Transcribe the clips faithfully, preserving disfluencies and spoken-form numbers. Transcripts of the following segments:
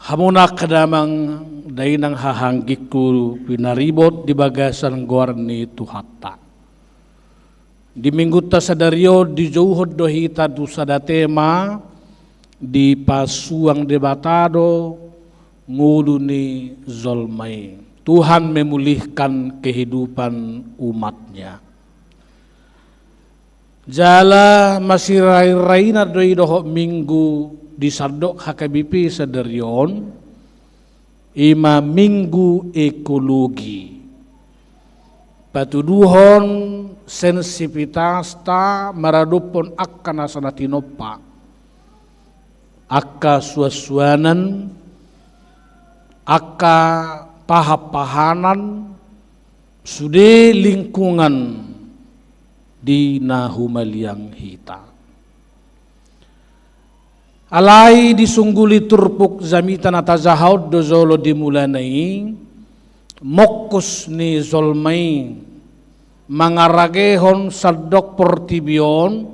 Hamu angka damang dainang hahaanggingku pinaribot di bagasan goar ni Tuhanta. Di minggunta sadari on dijouhon do hita tu sada tema, dipasuang Debata do ngolu ni jolma i. Tuhan memulihkan kehidupan umat-Nya. Jala masirairai na do i dohot minggu di sandok H K B P sadari on, i ma minggu ekologi. Patuduhon sensititasta maradophon angka nasa na tinompa, angka suansuanan, angka pahanpahanan, sude lingkungan di na humaliang hita. Alai disungguli turpuk jamita na tajaha on do jolo di mulana i, mongkus ni jolma i mangaragehon sandok portibi on,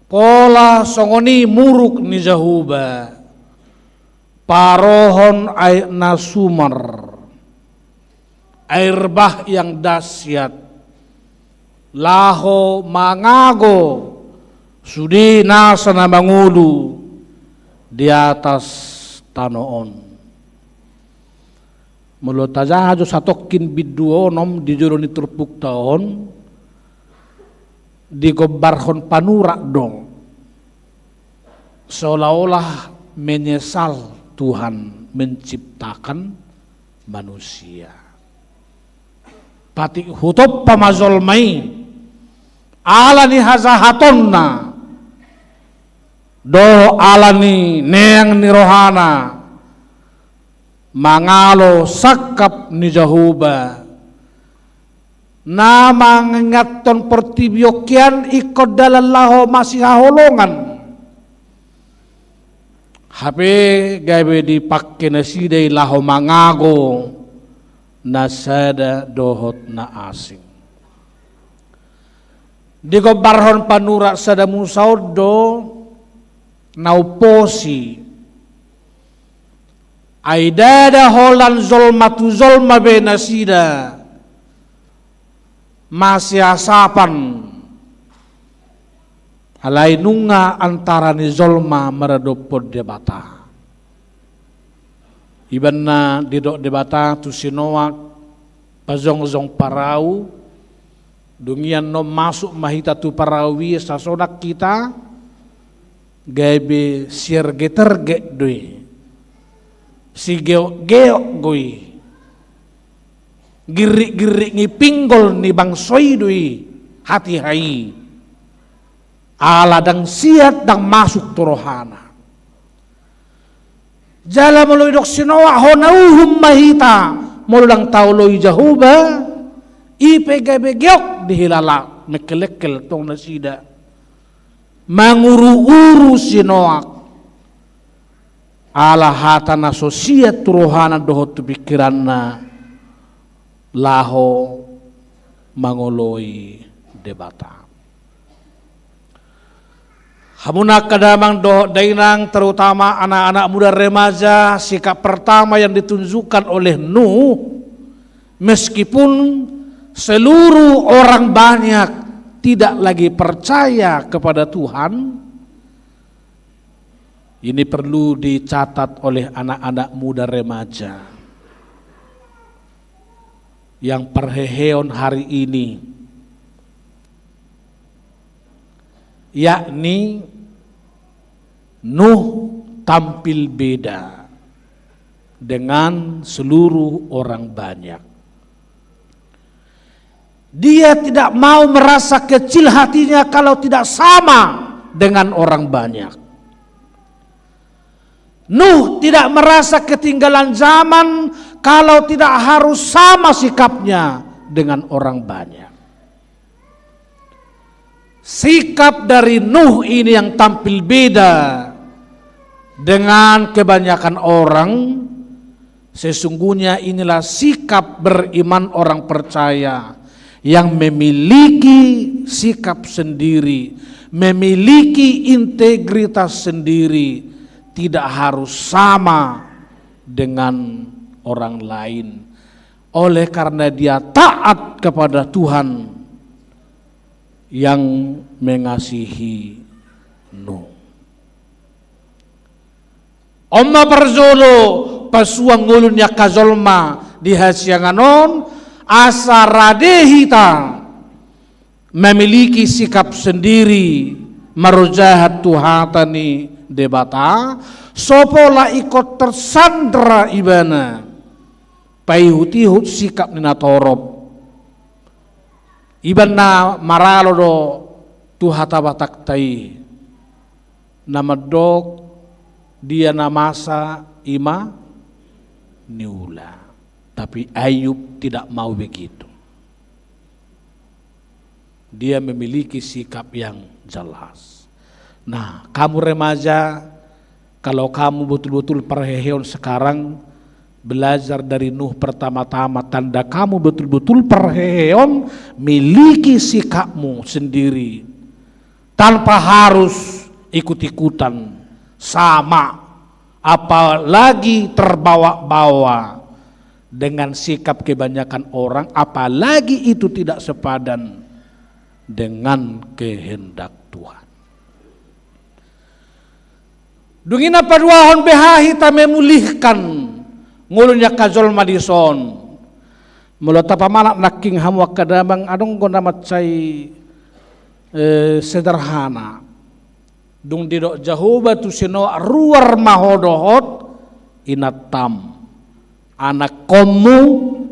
pola songon i muruk ni Jahowa, parohon aek na sumar, air bah yang dahsyat, laho mangago sude nasa na mangolu di atas tano on. Molo tajaha jo satongkin bindu onom di jolo ni turpukta on, digombarhon panurat do, seolah-olah menyesal Tuhan menciptakan manusia. Patik hutompa ma jolma i, ala ni hajahatonna dohot ala ni neang ni rohana, mangalo sangkap ni Jahowa na mangingathon portibi on hian ingkon dalan laho masihaholongan. Hape gabe dipangke nasida i laho mangago na sada dohot na asing. Digombarhon panurat sada musa on do na umposi. Ai ndada holan jolma tu jolma be nasida masiasapan, alai nunga antara ni jolma maradophon Debata. Ibanna didok Debata tu si Noak, pajongjong parau, dung i annon masuk ma hita tu parau i, sasonang hita, gabe siergeterget do i. Sigeokgeok do i. Girrikgirrik ni pinggol ni bangso i do i, hatiha i. Ala ndang siat, ndang masuk tu rohana. Jala molo didok si Noak, hona uhum ma hita, molo ndang taoloi Jahowa, i pe gabe geok dihilala, mengkelengkel tong nasida. Manguruuru si Noak. Ala hata na so siat tu rohana dohot tu pingkiranna laho mangoloi Debata. Hamu angka damang dohot dainang, terutama anak-anak muda remaja, sikap pertama yang ditunjukkan oleh Nuh, meskipun seluruh orang banyak tidak lagi percaya kepada Tuhan, ini perlu dicatat oleh anak-anak muda remaja yang parheheon hari ini, yakni Nuh tampil beda dengan seluruh orang banyak. Dia tidak mau merasa kecil hatinya kalau tidak sama dengan orang banyak. Nuh tidak merasa ketinggalan zaman kalau tidak harus sama sikapnya dengan orang banyak. Sikap dari Nuh ini yang tampil beda dengan kebanyakan orang. Sesungguhnya inilah sikap beriman orang percaya yang memiliki sikap sendiri, memiliki integritas sendiri, tidak harus sama dengan orang lain, oleh karena dia taat kepada Tuhan yang mengasihi Nuh. On ma parjolo pasuang ngolu ni angka jolma di hasiangan on, asa rade hita memiliki sikap sendiri, marojahan tu hata ni Debata, so pola ingkon tersandra ibana paihut-ihut sikap ni natorop. Iba na maralo do tu hata Batakta i, na mandok, dia na masa i ma niula. Tapi Ayub tidak mau begitu. Dia memiliki sikap yang jelas. Nah, kamu remaja, kalau kamu betul-betul parheheon sekarang, belajar dari Nuh pertama-tama, tanda kamu betul-betul parheheon, miliki sikapmu sendiri, tanpa harus ikut-ikutan, sama, apalagi terbawa-bawa dengan sikap kebanyakan orang, apalagi itu tidak sepadan dengan kehendak Tuhan. Dung i na paduahon, beha hita memulihkan ngolu ni angka jolma dison. Molo tapamalak nangkin hamu angka damang, adong do na mansai, eh, sederhana. Dung didok Jahowa tu si Noak, ruar ma ho dohot inantam, anakkonmu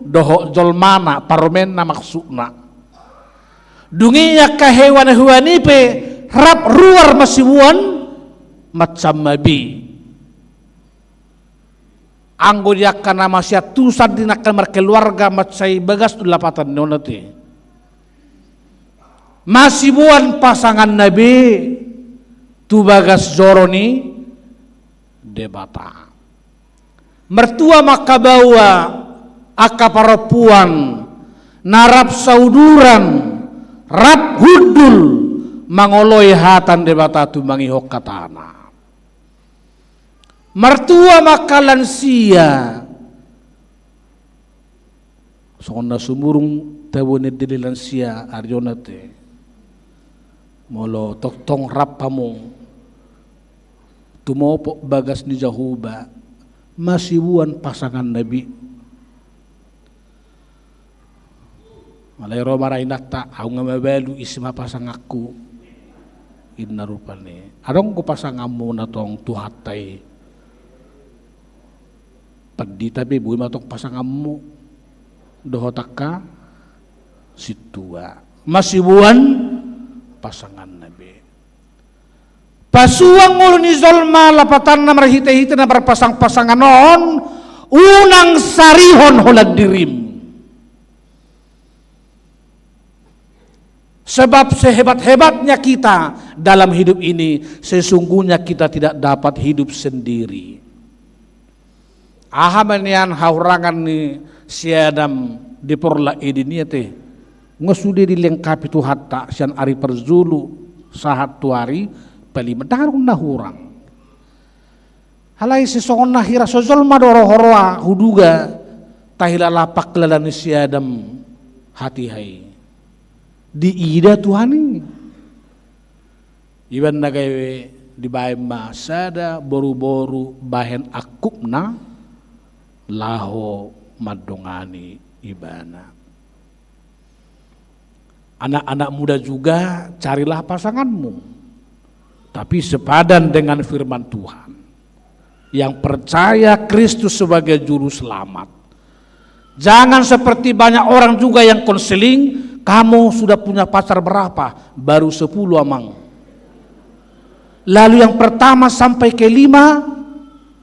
dohot jolmana, parumaenna maksudna. Dung i angka hewan-hewan i pe rap ruar masiboan mansai mabi. Anggo di angka na masiantusan di angka markeluarga mansai bagas do lapatan ni on ate. Masiboan pasanganna be tu bagas joro ni Debata. Martua ma angka baoa, angka parompuan, na rap sauduran, rap hundul mangoloi hata ni Debata tumangihon hatana. Martua ma angka lansia. Songon na sumurung tabo ni dili lansia, ari on ate. Molo tongtong rap hamu tumopot bagas ni Jahowa, masiboan pasanganna be. Alai ro ma ra inanta, ahu nga mabalu, ise ma pasanganku, inna rupani. Adong do pasanganmu na tong tu hata i. Pandita pe boi ma tong pasanganmu dohot angka sintua. Masiboan pasanganna be. Pasuang ngolu ni jolma lapatanna marhite-hite na marpasang-pasangan on, unang sarihon holan dirim. Sebab sehebat-hebatnya kita dalam hidup ini, sesungguhnya kita tidak dapat hidup sendiri. Aha ma nian hahurangan ni si Adam di porlak Eden i ate? Nga sude dilengkapi Tuhanta sian ari parjolo sahat tu ari palima, ndang adong na hurang. Alai sisongon na hira so jolma do roha-roha huduga tahilala pangkilala ni si Adam hatiha i. Diida Tuhan i. Iba na gabe dibaen ma sada boru-boru bahen angkupna laho mandongani ibana. Anak-anak muda juga, carilah pasanganmu, tapi sepadan dengan firman Tuhan. Yang percaya Kristus sebagai juru selamat. Jangan seperti banyak orang juga yang konseling, kamu sudah punya pacar berapa? Baru sepuluh, Amang. Lalu yang pertama sampai kelima,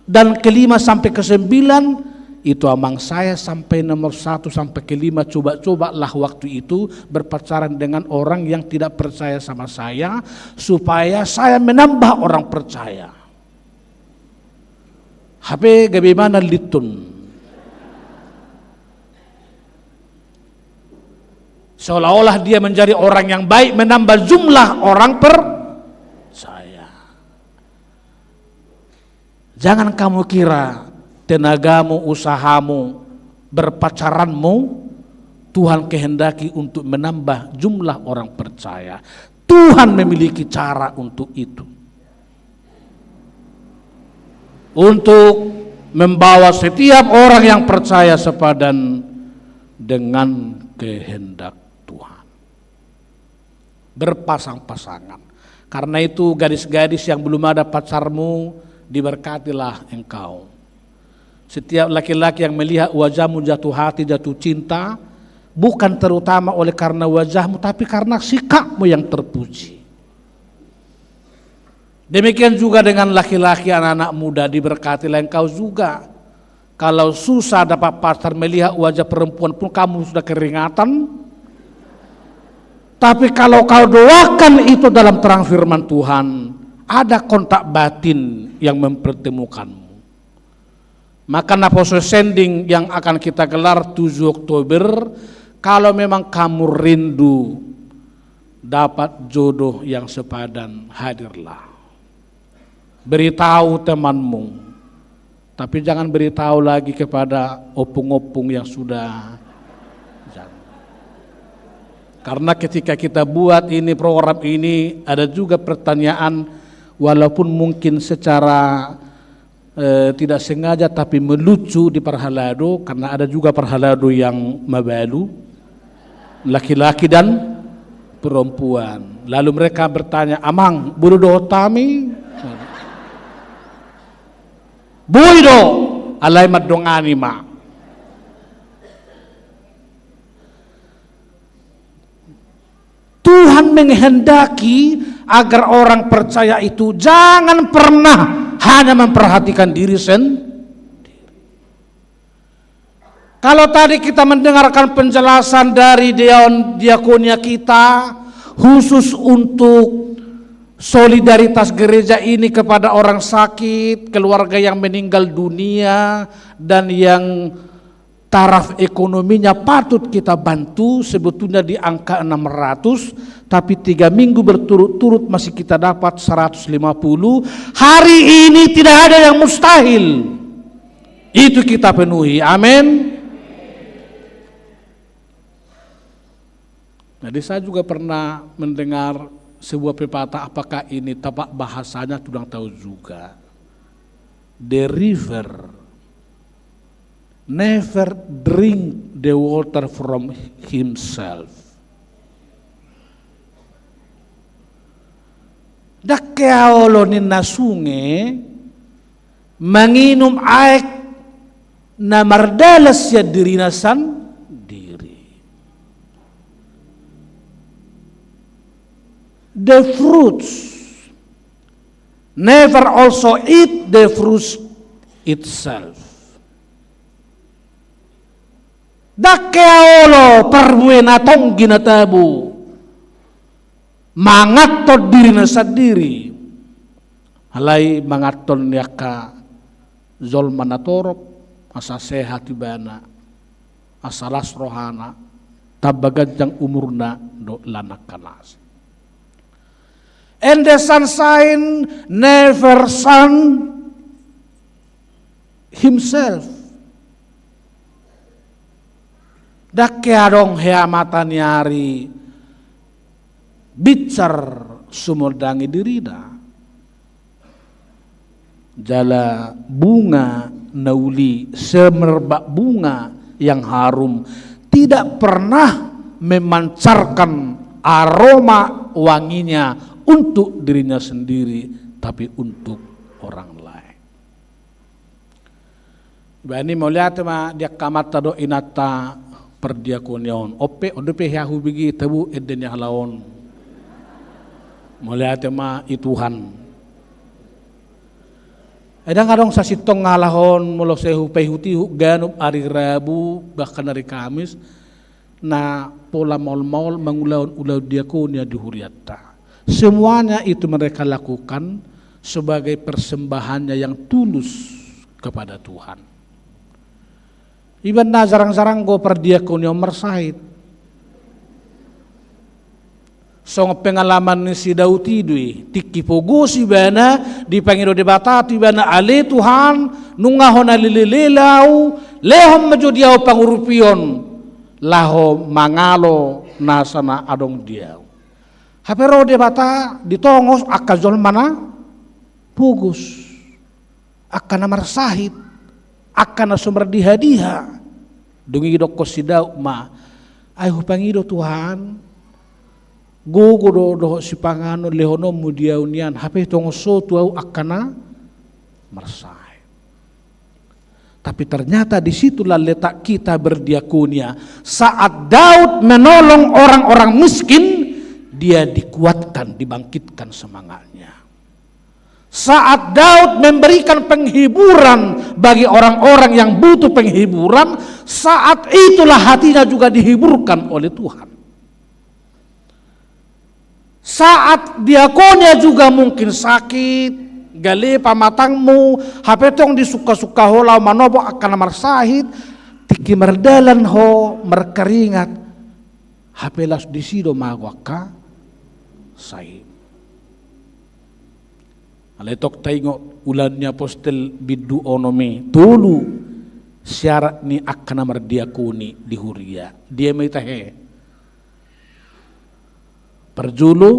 dan kelima sampai kesembilan, itu, Amang, saya sampai nomor satu sampai kelima, coba-cobalah waktu itu berpacaran dengan orang yang tidak percaya sama saya, supaya saya menambah orang percaya. Hape gabe ma na lintun. Seolah-olah dia menjadi orang yang baik, menambah jumlah orang percaya. Jangan kamu kira tenagamu, usahamu, berpacaranmu, Tuhan kehendaki untuk menambah jumlah orang percaya. Tuhan memiliki cara untuk itu. Untuk membawa setiap orang yang percaya sepadan dengan kehendak Tuhan. Berpasang-pasangan. Karena itu, gadis-gadis yang belum ada pacarmu, diberkatilah engkau. Setiap laki-laki yang melihat wajahmu jatuh hati, jatuh cinta, bukan terutama oleh karena wajahmu, tapi karena sikapmu yang terpuji. Demikian juga dengan laki-laki, anak-anak muda, diberkatilah engkau juga. Kalau susah dapat pacar, melihat wajah perempuan pun kamu sudah keringatan. Tapi kalau kau doakan itu dalam terang firman Tuhan, ada kontak batin yang mempertemukanmu. Maka naposo sending yang akan kita gelar tujuh Oktober, kalau memang kamu rindu dapat jodoh yang sepadan, hadirlah. Beritahu temanmu. Tapi jangan beritahu lagi kepada opung-opung yang sudah. Jangan. Karena ketika kita buat ini, program ini, ada juga pertanyaan, walaupun mungkin secara, eh, tidak sengaja, tapi melucu di parhalado, karena ada juga parhalado yang mabalu, laki-laki dan perempuan. Lalu mereka bertanya, "Amang, boi do dohot hami?" Boi do, alai mandongani ma. Tuhan menghendaki agar orang percaya itu jangan pernah hanya memperhatikan diri sendiri. Kalau tadi kita mendengarkan penjelasan dari dewan diakonia kita, khusus untuk solidaritas gereja ini kepada orang sakit, keluarga yang meninggal dunia, dan yang taraf ekonominya patut kita bantu, sebetulnya di angka enam ratus, tapi tiga minggu berturut-turut masih kita dapat seratus lima puluh. Hari ini tidak ada yang mustahil. Itu kita penuhi. Amin. Jadi, saya juga pernah mendengar sebuah pepatah, apakah ini tepat bahasanya, kurang tahu juga. The river never drink the water from himself. Ndang hea olo ninna sunge manginum aek na mardalan sian dirina sandiri. The fruits never also eat the fruits itself. Ndang hea olo parbue na tonggi na tabo manganhon dirina sandiri, alai manganhon ni angka jolma na torop, asa sehat ibana, asa las rohana, tamba ganjang umurna dohot lan angka na asing. And the sunshine never sun himself. Ndang hea adong hea mata ni ari binsar sumondangi dirina. Jala bunga na uli, semerbak bunga yang harum, tidak pernah memancarkan aroma wanginya untuk dirinya sendiri, tapi untuk orang lain. Baen i mauliate ma di angka amanta dohot inanta pardiakonia on. On pe, on dope hea hubege tabo ende ni halak on. Mauliate ma i Tuhan. Ai ndang adong sasintongna halak on, molo sai hupaihutihut ganup ari Rabu, bahkan ari Kamis, na pola maol-maol mangulahon ulaon diakonia di hurianta. Semuanya itu mereka lakukan sebagai persembahannya yang tulus kepada Tuhan. Iba na jarang-jarang do pardiakonia on marsahit. Songon pengalaman ni si Daud i do i, tingki pogos ibana, dipangido Debata tu ibana, ale Tuhan, Nunga hona lelelele au, lehon ma jo di au pangurupion, laho mangalo nasa na adong di au. Hape ro Debata ditongos angka jolma na pogos, angka na marsahit, angka na so mardiha-diha. Dung i didokkon si Daud ma, ai hupangido Tuhan, gogo do dohot sipanganon lehononmu di au nian, hape tongon so tu au angka na marsahit. Tapi ternyata di situlah letak kita berdiakonia. Saat Daud menolong orang-orang miskin, dia dikuatkan, dibangkitkan semangatnya. Saat Daud memberikan penghiburan bagi orang-orang yang butuh penghiburan, saat itulah hatinya juga dihiburkan oleh Tuhan. Saat diakonia juga mungkin sakit, gale pamatangmu, hape tong disungka-sungka ho laho manopo angka na marsahit, tingki mardalan ho markaringat, hape laos disi do mago angka sahit. Alai tong taingot Ulaon ni Apostel bindu onom i, tolu syarat ni angka na mardiakoni di huria. Dia ma i tahe? Parjolo,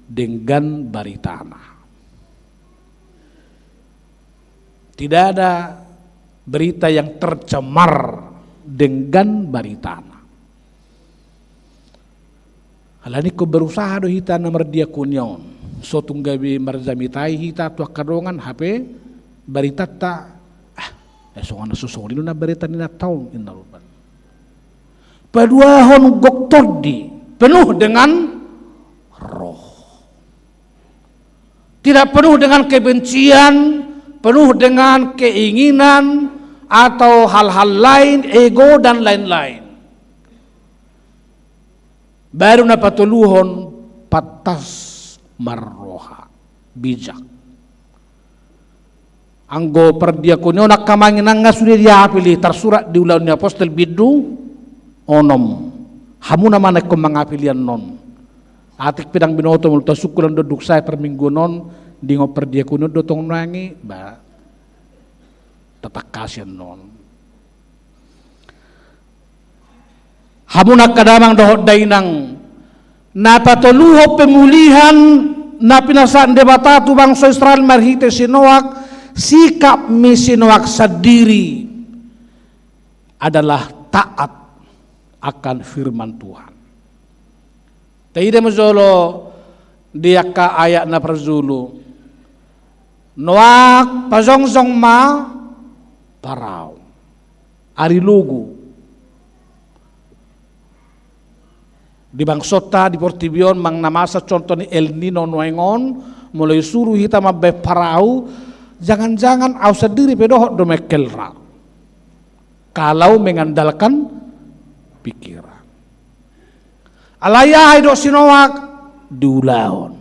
denggan baritana. Tidak ada berita yang tercemar denggan baritana. Alani ingkon berusaha do hita na mardiakonia on. So tung gabe marjamitai hita tu angka dongan, hape baritanta, ah, eh, songon na so songon i do na barita ni nanta on, inna rupa. Paduahon gok tondi, penuh dengan roh. Tidak penuh dengan kebencian, penuh dengan keinginan atau hal-hal lain, ego dan lain-lain. Baru na patoluhon, pantas marroha, bijak. Anggo pardiakoni on angka amang inang nga sude diapili, tarsurat di Ulaon ni Apostel bindu onom. Hamuna ma na ingkon mangapili annon. Atik pe ndang binoto molo tasungkun on donduk sae parmingguon on, diingot pardiakoni on do tong nuaeng i, ba tatangkasi annon. Hamuna angka damang dohot dainang, na patoluhon pemulihan na pinasahat Debata tu bangso Israel marhite si Noak, sikap ni si Noak sandiri adalah taat akan firman Tuhan. Taida ma jolo di angka ayat na parjolo. Noak pajongjong ma parau. Ari logu. Di bangsonta di portibi on manang na masa contoh ni El Nino nuaeng on, molo isuru hita mambaen parau, jangan-jangan au sandiri pe dohot do mengkel ra. Kalau mengandalkan pikiran. Alai aha didok si Noak? Diulahon.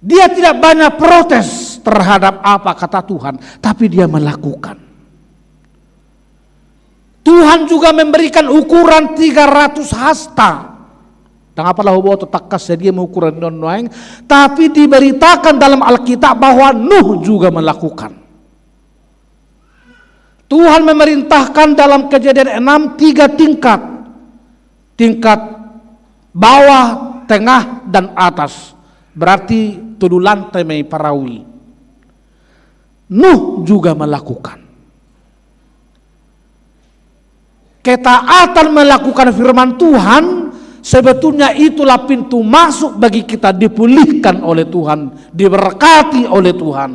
Dia tidak banyak protes terhadap apa kata Tuhan, tapi dia melakukan. Tuhan juga memberikan ukuran tiga ratus hasta. Ndang apala huboto tangkas sadia ma ukuran ni on nuaeng, tapi diberitakan dalam Alkitab bahwa Nuh juga melakukan. Tuhan memerintahkan dalam Kejadian enam tiga tingkat. Tingkat bawah, tengah, dan atas. Berarti tolu lantai ma i parau i. Nuh juga melakukan. Ketaatan melakukan firman Tuhan, sebetulnya itulah pintu masuk bagi kita dipulihkan oleh Tuhan, diberkati oleh Tuhan.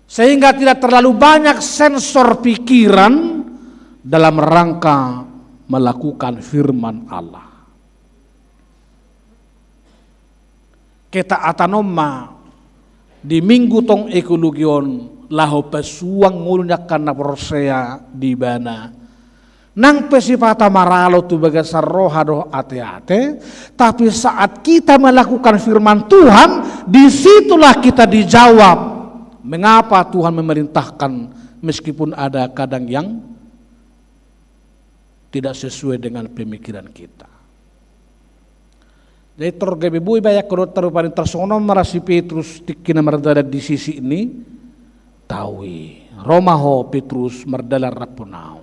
Sehingga tidak terlalu banyak sensor pikiran dalam rangka melakukan firman Allah. Ketaatan on ma di minggu tong ekologi on laho pasuang ngolu ni angka na porsea di ibana. Nang pe sipata maralo tu bagasan roha dohot ateate, tapi saat kita melakukan firman Tuhan, di situlah kita dijawab mengapa Tuhan memerintahkan meskipun ada kadang yang tidak sesuai dengan pemikiran kita. Jadi tor gabe boi baen angka dohot tarupa ni tarsongon on ma ra si Petrus tingki na mardalan di sisi ni tahu i. Ro ma ho Petrus mardalan rap tu ahu.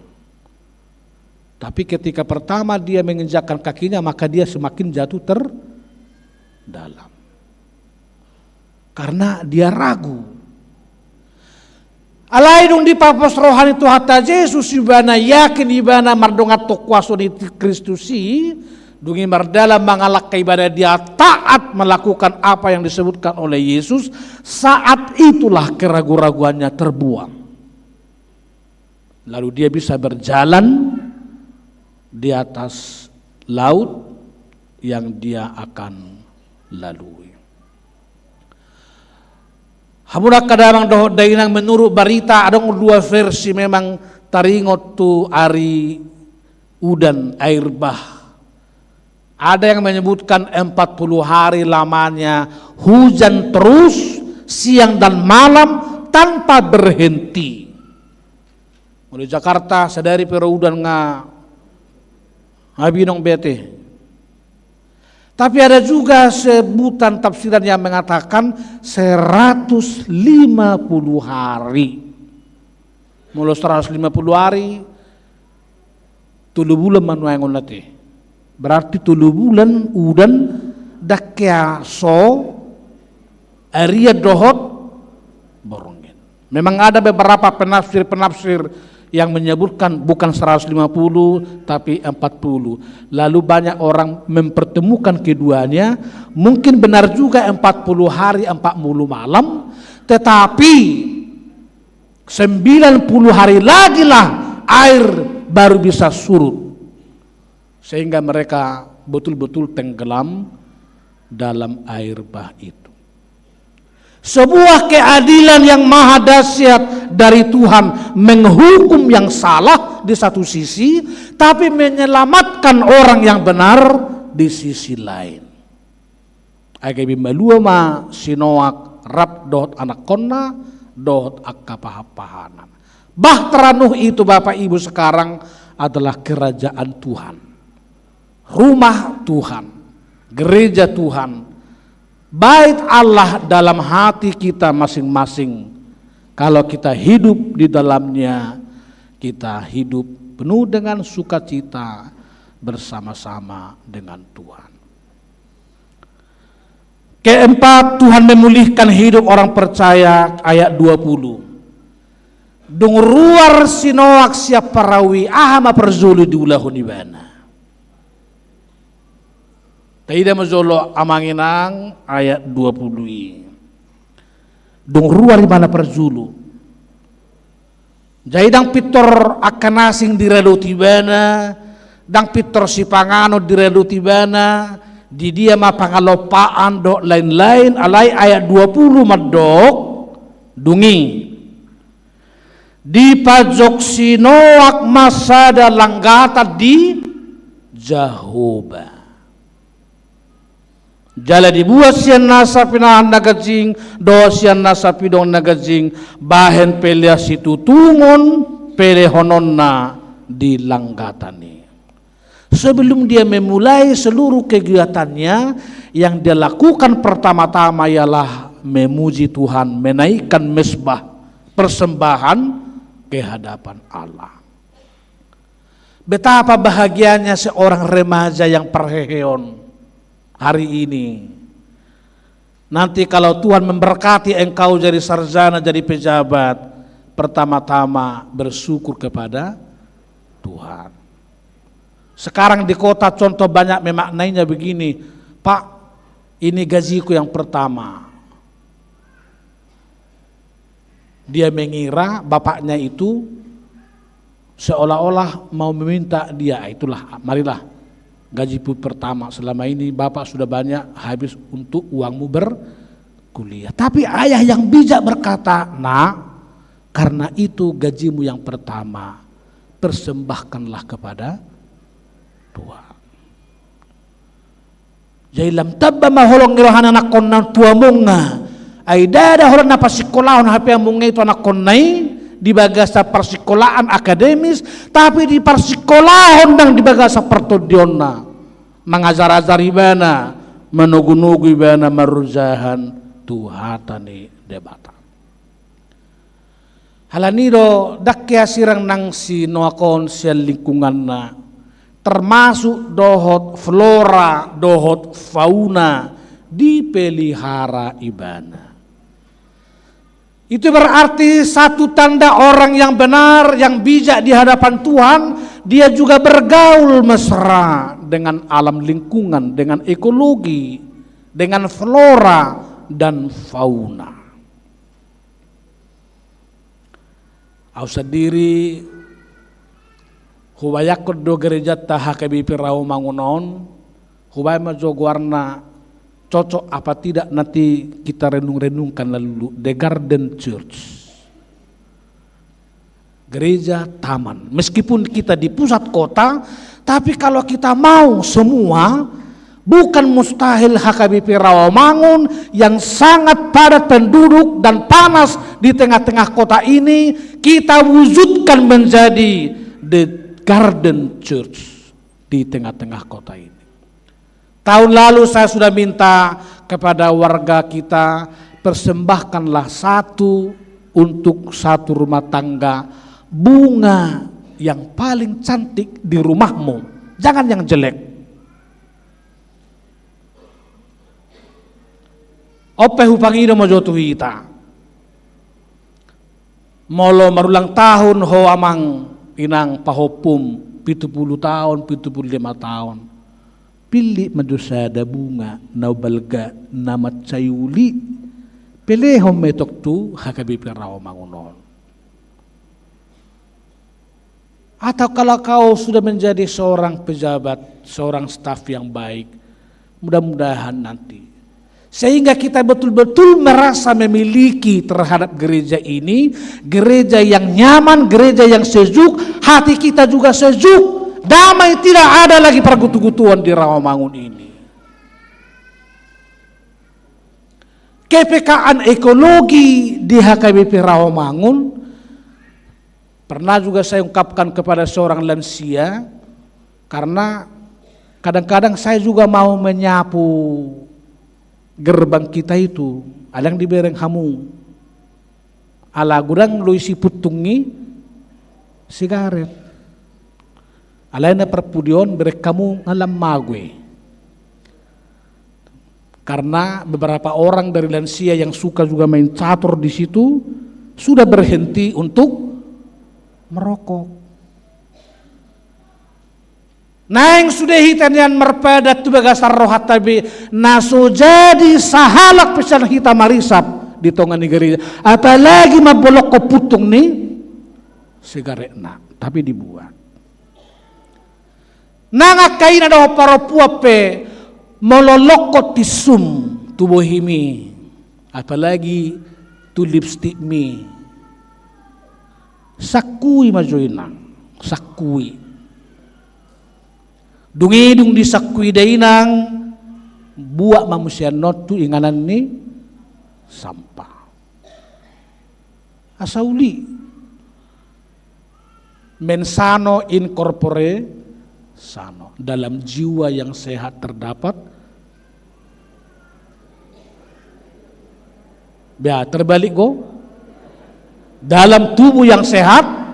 Tapi ketika pertama dia menginjakkan kakinya, maka dia semakin jatuh terdalam. Karena dia ragu. Alai dung dipapos roha ni Tuhanta Jesus, ibana yakin, ibana mardongan tu kuaso ni Kristus i, dung i mardalan mangalangka, ibana dia taat melakukan apa yang disebutkan oleh Yesus, saat itulah keraguan-raguannya terbuang. Lalu dia bisa berjalan di atas laut yang dia akan lalui. Hamu angka damang dohot dainang, menurut barita adong dua versi memang taringot tu ari udan, air bah. Ada yang menyebutkan empat puluh hari lamanya hujan terus, siang dan malam, tanpa berhenti. Molo di Jakarta sadari pe ro udan nga abinong bete. Tapi ada juga sebutan tafsiran yang mengatakan seratus lima puluh hari. Molo seratus lima puluh hari, tolu bulan ma nuaeng on ate. Berarti tolu bulan udan, ndang hea so arian dohot borngin. Memang ada beberapa penafsir-penafsir yang menyebutkan bukan seratus lima puluh, tapi empat puluh. Lalu banyak orang mempertemukan keduanya. Mungkin benar juga empat puluh hari, empat puluh malam, tetapi sembilan puluh hari lagi lah air baru bisa surut. Sehingga mereka betul-betul tenggelam dalam air bah itu. Sebuah keadilan yang maha dahsyat dari Tuhan, menghukum yang salah di satu sisi, tapi menyelamatkan orang yang benar di sisi lain. Ai gabe malua ma si Noak rap dohot anakkonna, dohot angka pahanpahanna. Bahtera Nuh itu, Bapak Ibu, sekarang adalah kerajaan Tuhan. Rumah Tuhan, gereja Tuhan, bait Allah dalam hati kita masing-masing. Kalau kita hidup di dalamnya, kita hidup penuh dengan sukacita bersama-sama dengan Tuhan. Keempat, Tuhan memulihkan hidup orang percaya, ayat dua puluh. Dung ruar si Noak sian parau i, aha ma parjolo diulahon ibana? Taida ma jolo amang inang ayat dua puluh i. Dung ruar ibana parjolo. Jadi ndang pintor angka na asing diradoti ibana, ndang pintor sipanganon diradoti ibana, di dia ma pangalompaan dohot lain-lain, alai ayat dua puluh mandok, dung i. Dipajok si Noak ma sada langgatan di Jahowa. Jala dibuat sian nasa pinahan na ganjing dohot sian nasa pidong na ganjing bahen pelea situtungon pelehononna di langgatan i. Sebelum dia memulai seluruh kegiatannya, yang dia lakukan pertama-tama ialah memuji Tuhan, menaikkan mezbah, persembahan ke hadapan Allah. Betapa bahagianya seorang remaja yang parheheon hari ini. Nanti kalau Tuhan memberkati engkau jadi sarjana, jadi pejabat, pertama-tama bersyukur kepada Tuhan. Sekarang di kota contoh banyak memaknainya begini, "Pak, ini gajiku yang pertama." Dia mengira bapaknya itu seolah-olah mau meminta dia, "Itulah, marilah, gajimu pertama, selama ini bapak sudah banyak habis untuk uangmu berkuliah." Tapi ayah yang bijak berkata, "Nak, karena itu gajimu yang pertama, persembahkanlah kepada Tuhan." Jadi lam tamba ma holong ni roha ni anakkonna tu amongna. Ai ndada holan na parsingkolahon hape amongna i tu anakkonna i di bagasan parsingkolaan akademis, tapi diparsingkolahon nang di bagasan partondionna. Mangajar-ajar ibana, manogu-nogu ibana marujahan tu hata ni Debata. Alani do ndang hea sirang nang si Noak on sian lingkunganna, termasuk dohot flora dohot fauna dipelihara ibana. Itu berarti satu tanda orang yang benar, yang bijak di hadapan Tuhan, dia juga bergaul mesra dengan alam lingkungan, dengan ekologi, dengan flora dan fauna. Au sandiri hubayangkon do gerejanta H K B P Rawamangun on, hubaen ma jo goarna cocok apa tidak nanti kita renung-renungkan lalu, The Garden Church. Gereja taman. Meskipun kita di pusat kota, tapi kalau kita mau semua, bukan mustahil H K B P Rawamangun yang sangat padat penduduk dan panas di tengah-tengah kota ini, kita wujudkan menjadi the garden church di tengah-tengah kota ini. Tahun lalu saya sudah minta kepada warga kita, persembahkanlah satu untuk satu rumah tangga bunga yang paling cantik di rumahmu. Jangan yang jelek. On pe hupangido ma jo tu hita. Molo marulang tahun ho amang inang pahompum, pitu pulu taon, pitu pulu lima taon, pillit ma jo sada bunga na balga, na mansai uli, pelehon ma i tong tu H K B P Rawamangun on. Atau kalau kau sudah menjadi seorang pejabat, seorang staf yang baik, mudah-mudahan nanti, sehingga kita betul-betul merasa memiliki terhadap gereja ini, gereja yang nyaman, gereja yang sejuk, hati kita juga sejuk, damai, tidak ada lagi pergutu-gutuan di Rawamangun ini. Kepekaan ekologi di H K B P Rawamangun. Pernah juga saya ungkapkan kepada seorang lansia, karena kadang-kadang saya juga mau menyapu gerbang kita itu, alai ndang dibereng hamu. Ala godang do isi puntung ni sigaret. Alai na parpudi on bereng hamu nga lam mago i. Karena beberapa orang dari lansia yang suka juga main catur di situ sudah berhenti untuk merokok. Naeng sude hita nian marpadan tu bagasan rohanta be, na so jadi sahalak pe sian hita marisap di tonga ni gereja, apalagi mambolongkon puntung ni sigaretna, tapi dibuat. Nang angka ina dohot parompuan pe, molo longkot tinsum tu bohimi, apalagi tu lipstikmi, sangkui ma jo inang, sangkui. Dung i dung disangkui da inang, buat ma muse annon tu inganan ni sampah. Asa uli. Mens sano in corpore sano. Dalam jiwa yang sehat terdapat. Ya, terbalik go. Dalam tubuh yang sehat.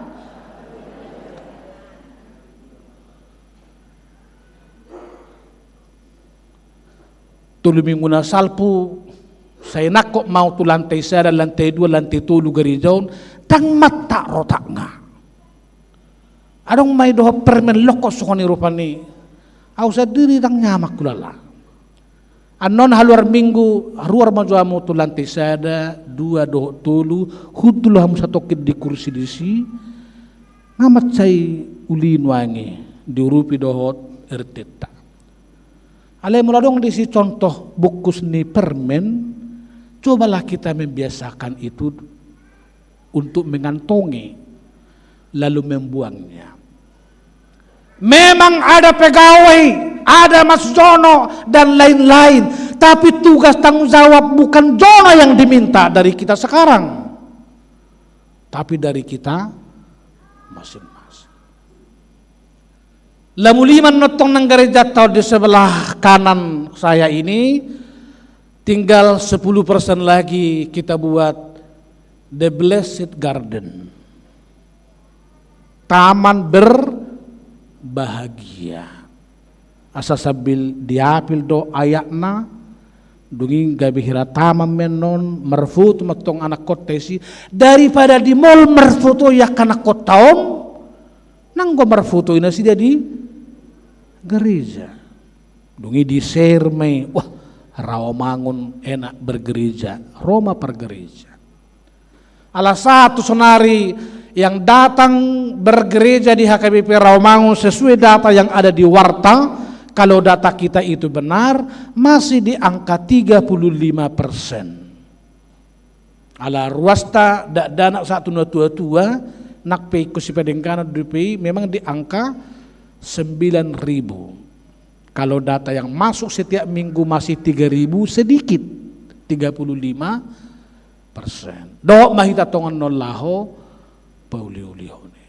Tolu minggu na salpu, sai nangkok ma au tu lantai sada, lantai dua, lantai tolu gereja on, ndang mantak rotakna. Adong ma i dohot permen longkot songon i rupani. Au sandiri ndang nyaman hulala. Annon haluar minggu, ruar ma jo hamu tu lantai sada, dua dohot tolu, hundul hamu satongkin di kursi disi, nga mansai uli nuaeng i, diurupi dohot R T-ta. Alai molo adong disi contoh bungkus ni permen, cobalah kita membiasakan itu untuk mengantongi, lalu membuangnya. Memang ada pegawai, ada Mas Jono, dan lain-lain. Tapi tugas tanggung jawab bukan Jono yang diminta dari kita sekarang, tapi dari kita masing-masing. Lam uli ma antong nang gerejanta on di sebelah kanan saya ini, tinggal sepuluh persen lagi kita buat The Blessed Garden. Taman berbahagia. Asa sambil diapil do ayatna, dung i gabe hira taman ma annon, marfoto ma antong anakkonta disi, daripada di mall marfoto i angka anakkonta on, nanggo marfoto i nasida di gereja. Dung i di-share ma i, wah, Rawamangun enak bergereja, ro ma pargereja. Ala sahat tu sonari yang datang bergereja di H K B P Rawamangun sesuai data yang ada di warta, kalau data kita itu benar, masih di angka tiga puluh lima persen. Ala ruasta dakdanak sahat tu na tua-tua, nang pe ingkon sipadengganan dope i, memang di angka sembilan ribu. Kalau data yang masuk setiap minggu masih tiga ribu, sedikit, tiga puluh lima persen. Dohot ma hita tongon non laho pauliulihon i.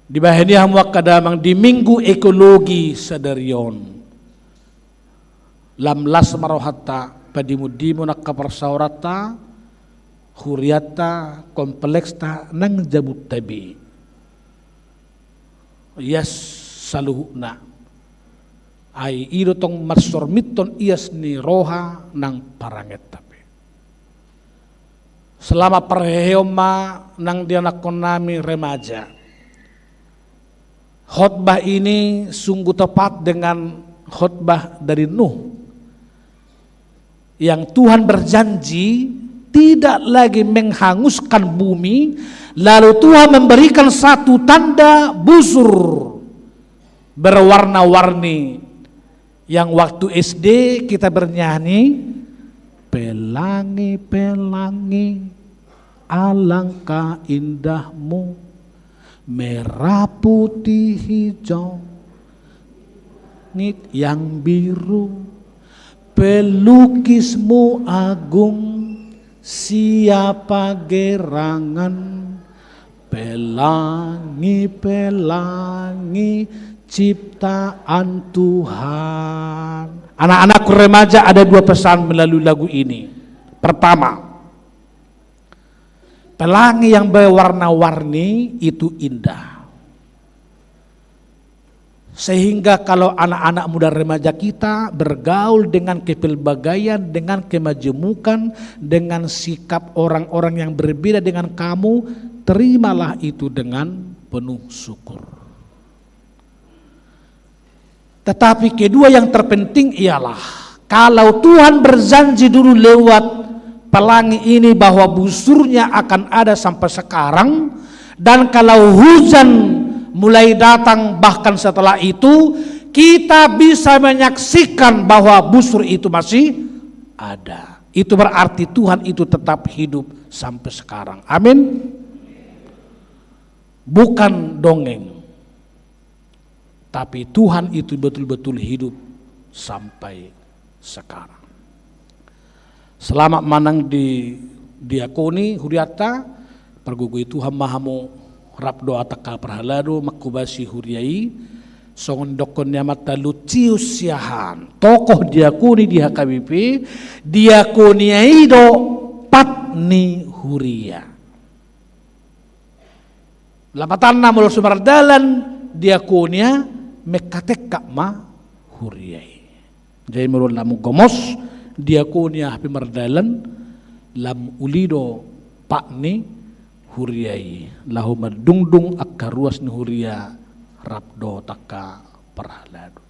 Dibahen i hamu angka damang, di Minggu Ekologi sadari on, lam las ma rohanta padimundimun angka parsaoranta, hurianta, kompleksta nang jabunta be. Ias saluhutna. Ai i do tong marsormithon ias ni roha nang parangenta pe. Selamat parheheon ma nang di anakkonnami remaja. Khotbah ini sungguh tepat dengan khotbah dari Nuh, yang Tuhan berjanji tidak lagi menghanguskan bumi, lalu Tuhan memberikan satu tanda busur berwarna-warni. Yang waktu S D kita bernyanyi, "Pelangi, pelangi, alangkah indahmu, merah putih hijau, langit yang biru, pelukismu agung, siapa gerangan, pelangi, pelangi, ciptaan Tuhan." Anak-anakku remaja, ada dua pesan melalui lagu ini. Pertama, pelangi yang berwarna-warni itu indah. Sehingga kalau anak-anak muda remaja kita bergaul dengan kepelbagaian, dengan kemajemukan, dengan sikap orang-orang yang berbeda dengan kamu, terimalah itu dengan penuh syukur. Tetapi kedua yang terpenting ialah, kalau Tuhan berjanji dulu lewat pelangi ini bahwa busurnya akan ada sampai sekarang, dan kalau hujan mulai datang bahkan setelah itu, kita bisa menyaksikan bahwa busur itu masih ada. Itu berarti Tuhan itu tetap hidup sampai sekarang. Amin. Bukan dongeng. Tapi Tuhan itu betul-betul hidup sampai sekarang. Selamat ma nang di diakoni hurianta, pargogoi Tuhan ma hamu rap dohot angka parhalado manghobasi huria i, songon didokkon ni amanta Lucius Siahaan, tokoh diakoni di H K B P, diakonia i do pat ni huria. Lapatanna molo so mardalan diakonia, mengkatengka ma huria i. Jadi molo lam gomos diakonia hape mardalan, lam uli do pat ni huria i, laho mandungdung angka ruas ni huria rap dohot angka parhalado.